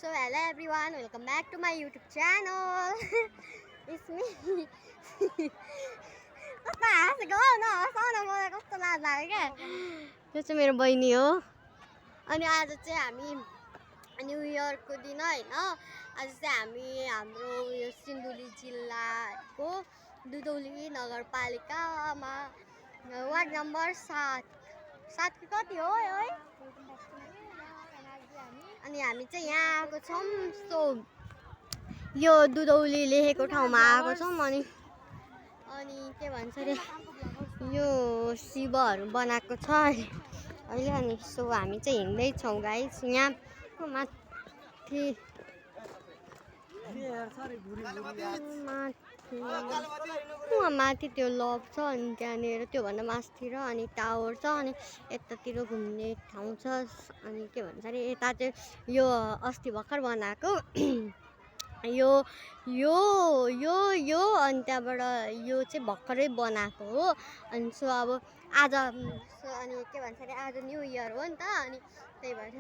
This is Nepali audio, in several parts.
So hello everyone, welcome back to my YouTube channel. It's me. कस्तो हाँसेको हौ नहसाउन मलाई कस्तो लाज लाग्यो क्या यो चाहिँ मेरो बहिनी हो अनि आज चाहिँ हामी न्यू इयरको दिन होइन आज चाहिँ हामी हाम्रो यो सिन्धुली जिल्लाको दुधौली नगरपालिकामा वार्ड नम्बर 7 कि कति हो है अनि हामी चाहिँ यहाँ आएको छौँ सो यो दुधौली लेखेको ठाउँमा आएको छौँ अनि के भन्छ अरे यो शिवहरू बनाएको छ अहिले अनि सो हामी चाहिँ हिँड्दैछौँ गाइस यहाँ माथि माथि त्यो लभ छ अनि त्यहाँनिर त्योभन्दा मास्तिर अनि टावर छ अनि यतातिर घुम्ने ठाउँ छ अनि के भन्छ अरे यता चाहिँ यो अस्ति भर्खर बनाएको यो यो यो यो अनि त्यहाँबाट यो चाहिँ भर्खरै बनाएको हो अनि सो अब आज अनि के भन्छ अरे आज न्यू इयर हो नि त अनि त्यही भएर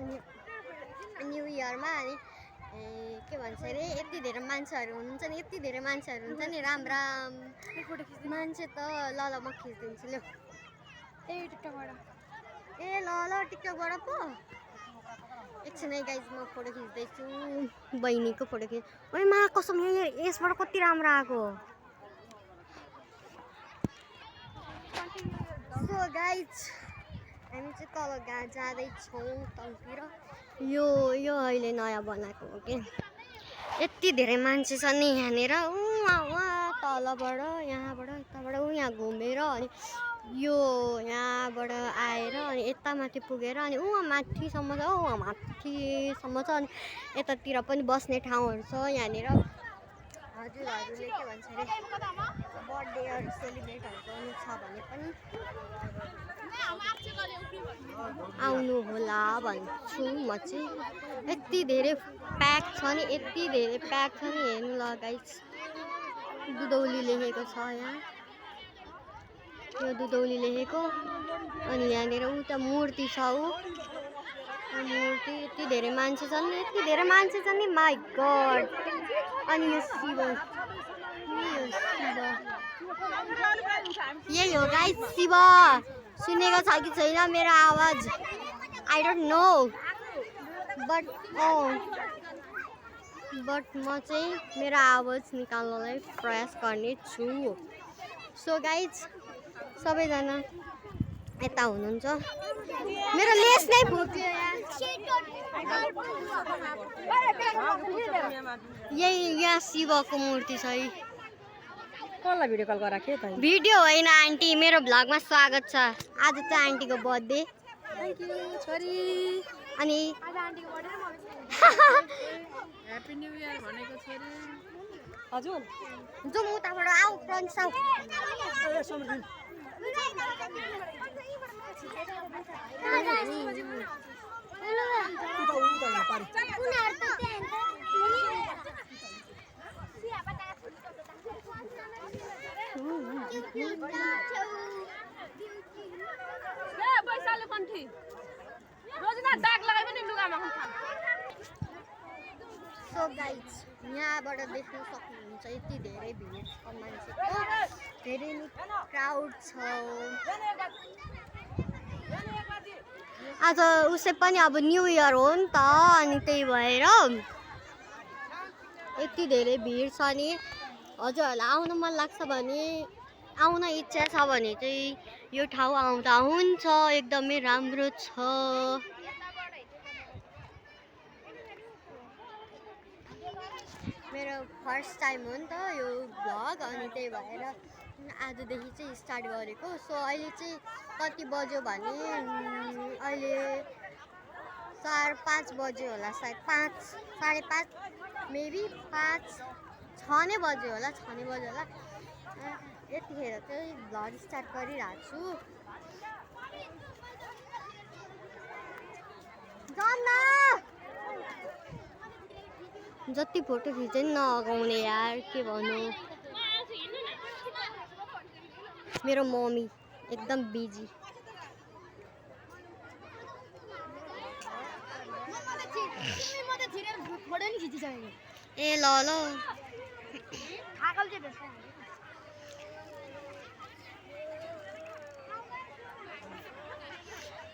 न्यू इयरमा अनि के भन्छ अरे यति धेरै मान्छेहरू हुनुहुन्छ नि यति धेरै मान्छेहरू हुन्छ नि राम मान्छे त ल म खिचिदिन्छु ल ए टिकटकबाट ए ल टिकटकबाट पो एकछिन है गाइज म फोटो खिच्दैछु बहिनीको फोटो खिच ओइ मा कसम यसबाट कति राम्रो आएको सो गाइज हामी चाहिँ तल जाँदैछौँ तलतिर यो अहिले नयाँ बनाएको हो कि यति धेरै मान्छे छ नि यहाँनिर उहाँ तलबाट यहाँबाट यताबाट यहाँ घुमेर अनि यो यहाँबाट आएर अनि यता माथि पुगेर अनि माथिसम्म छ उहाँ माथिसम्म छ अनि यतातिर पनि बस्ने ठाउँहरू छ यहाँनिर हजुरहरूले के भन्छ अरे बर्थडेहरू सेलिब्रेटहरू गर्नु छ भने पनि आउनु होला भन्छु म चाहिँ यति धेरै प्याक छ नि यति धेरै प्याक छ नि हेर्नु ल गाइस दुधौली लेखेको छ यहाँ यो दुधौली लेखेको अनि यहाँनिर उता मूर्ति छ मूर्ति यति धेरै मान्छे छन् नि माई गड अनि यो शिव यही हो गाइस शिव सुनेको छ कि छैन मेरो आवाज आई डोन्ट नो बट म चाहिँ मेरो आवाज निकाल्नलाई प्रयास गर्ने छु सो गाइज सबैजना यता हुनुहुन्छ मेरो लेस नै फुट्यो यही यहाँ शिवको मूर्ति छ है कसलाई भिडियो कल गराखे त भिडियो होइन आन्टी मेरो भ्लगमा स्वागत छ आज चाहिँ आन्टीको बर्थडे थ्यांक यू छोरी अनि आज आन्टीको बर्थडे ह्यापी न्यू इयर भनेको छोरी हजुर जाउँ उताबाट आऊ फ्रन्ट आऊ पैसाले कन्ठी रोजना दाग लगाइ पनि लुगामा सो गाइज यहाँबाट देख्न सक्नुहुन्छ यति धेरै भिड छ मान्छेको धेरै नै क्राउड छ आज उसै पनि अब न्यू इयर हो नि त अनि त्यही भएर यति धेरै भिड छ नि हजुरहरूलाई आउन मन लाग्छ भने आउन इच्छा छ भने चाहिँ यो ठाउँ आउँदा हुन्छ एकदमै राम्रो छ मेरो फर्स्ट टाइम हो नि त यो भ्लग अनि त्यही भएर आजदेखि चाहिँ स्टार्ट गरेको सो अहिले चाहिँ कति बज्यो भने अहिले 4-5 बज्यो होला सायद 5-5:30 मेबी 5-6 नै बज्यो होला यतिखेर चाहिँ भ्लग स्टार्ट गरिरहेको छु जति फोटो खिचे नि नअगाउने यार के भन्नु मेरो मम्मी एकदम बिजी फोटो नि खिचिसकेको ए ल ल थाकल चाहिँ भेट्छ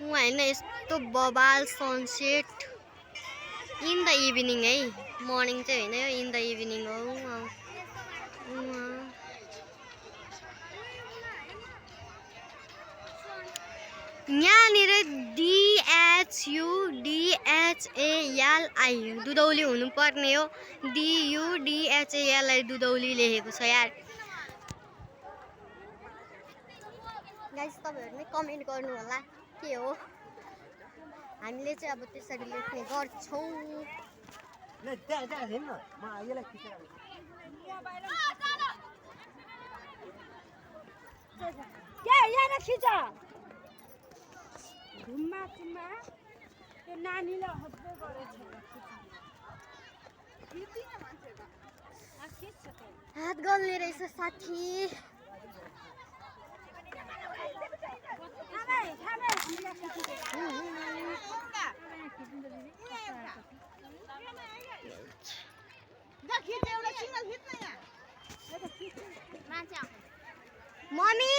होइन यस्तो बबाल सनसेट इन द इभिनिङ है मर्निङ चाहिँ होइन इन द इभिनिङ हो यहाँनिर DHUDHALI दुधौली हुनुपर्ने हो DUDHALI दुधौली लेखेको छ यार गाइस तपाईहरु नै कमेन्ट गर्नु होला के हो हामीले चाहिँ अब त्यसरी लेख्ने गर्छौं ल त्यहाँ त्यहाँ हेर्न म यसलाई खिचेर के यहाँ खिच घुममा घुममा त्यो नानीले हब्बे गरेछ हात गल्ने रहेछ साथी मम्मी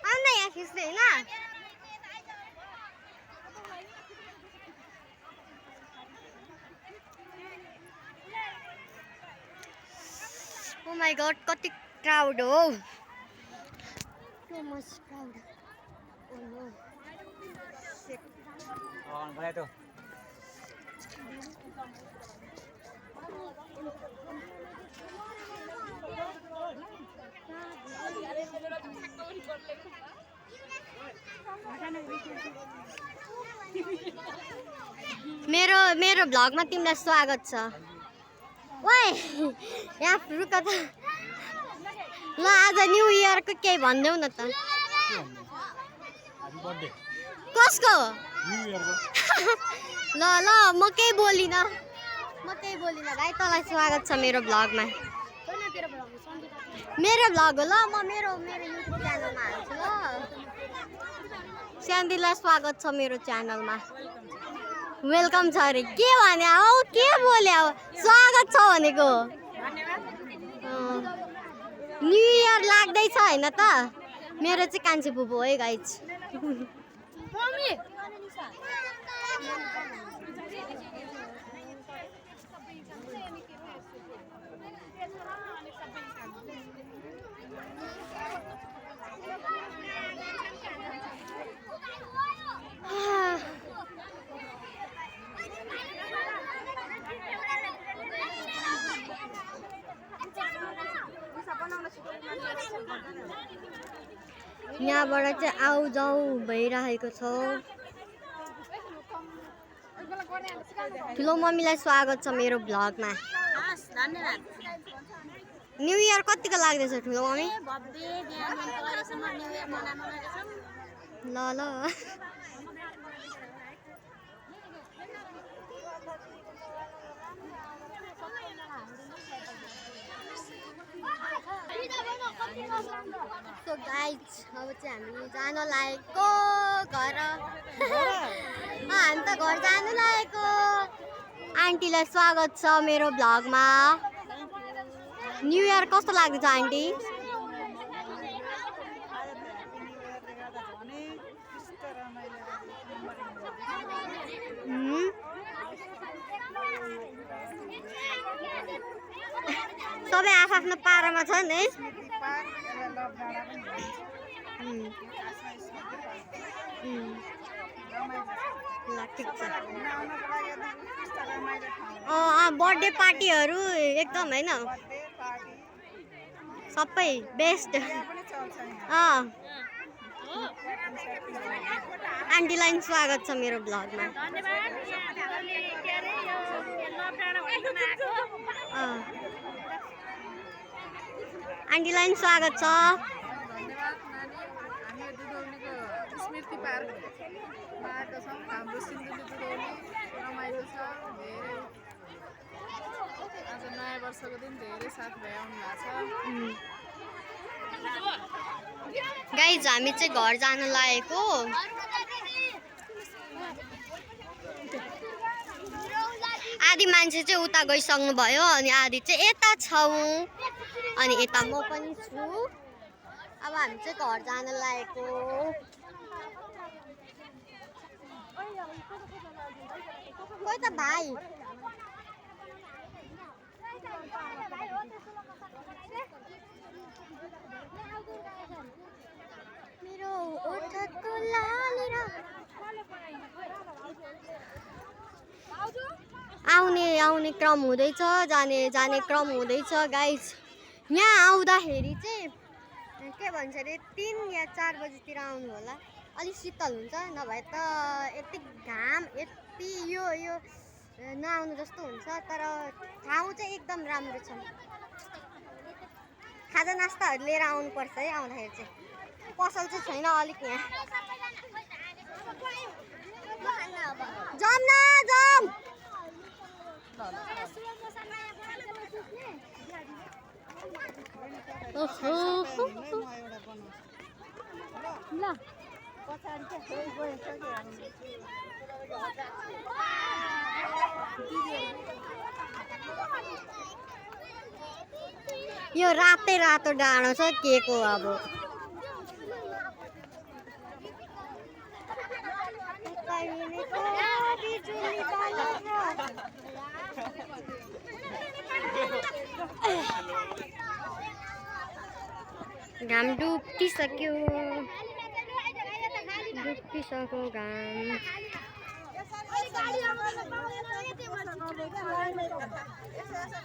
आउन यहाँ खिच्दै होइन Oh my god, कति क्राउड हो so much crowd oh no shit भाइ त मेरो भ्लगमा तिमीलाई स्वागत छ ओए यहाँ रुक त ल आज न्यू इयरको केही भन्देऊ न त कसको ल ल म केही बोलिनँ भाइ तँलाई स्वागत छ मेरो भ्लगमा मेरो भ्लग हो ल म मेरो युट्युब च्यानलमा हाल्छु ल स्यान्डीलाई स्वागत छ मेरो च्यानलमा वेलकम छ अरे के भने हौ के बोल्यो स्वागत छ भनेको न्यू इयर लाग्दैछ होइन त मेरो चाहिँ कान्छे बुबु है गाइज यहाँबाट चाहिँ आउ जाउ भइरहेको छ ठुलो मम्मीलाई स्वागत छ मेरो भ्लगमा न्यू इयर कतिको लाग्दैछ ठुलो मम्मी ल ल सो गाइज अब चाहिँ हामी जान लागेको घर हामी त घर जानु लागेको आन्टीलाई स्वागत छ मेरो भ्लगमा न्यू इयर कस्तो लाग्दैछ आन्टी सबै आफ्नो पारामा छन् है ठिक छ बर्थडे पार्टीहरू एकदम होइन सबै बेस्ट आन्टीलाई स्वागत छ मेरो भ्लगमा आन्टीलाई स्वागत छ स्मृति पार्कमा आएको छौँ हाम्रो सिन्धुली दुधौली रमाइलो छ धेरै आज नयाँ वर्षको दिन धेरै साथीभाइ आउनु भएको छ गाइज हामी चाहिँ घर जान लागेको आधी आधी मान्छे चाहिँ उता गइसक्नु भयो अनि आधी चाहिँ यता छौँ अनि यता म पनि छु। अब हामी चाहिँ घर जान लागेको। कोही त भाइ मेरो ओठको लाली आउने क्रम हुँदैछ, जाने क्रम हुँदैछ गाइज। यहाँ आउँदाखेरि चाहिँ के भन्छ अरे 3 या 4 बजीतिर आउनु होला, अलिक शीतल हुन्छ, नभए त यति घाम यति यो नआउनु जस्तो हुन्छ। तर ठाउँ चाहिँ एकदम राम्रो छ। खाजा नास्ताहरू लिएर आउनुपर्छ है आउँदाखेरि चाहिँ। पसल चाहिँ छैन अलिक यहाँ। जाम न जाम। ल यो रातो डाँडो छ के को अब। घाम डुबिसक्यो घाम।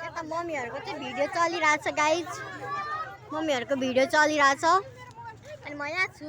यता मम्मीहरूको चाहिँ भिडियो चलिरहेछ गाइज। मम्मीहरूको भिडियो चलिरहेछ अनि म यहाँ छु।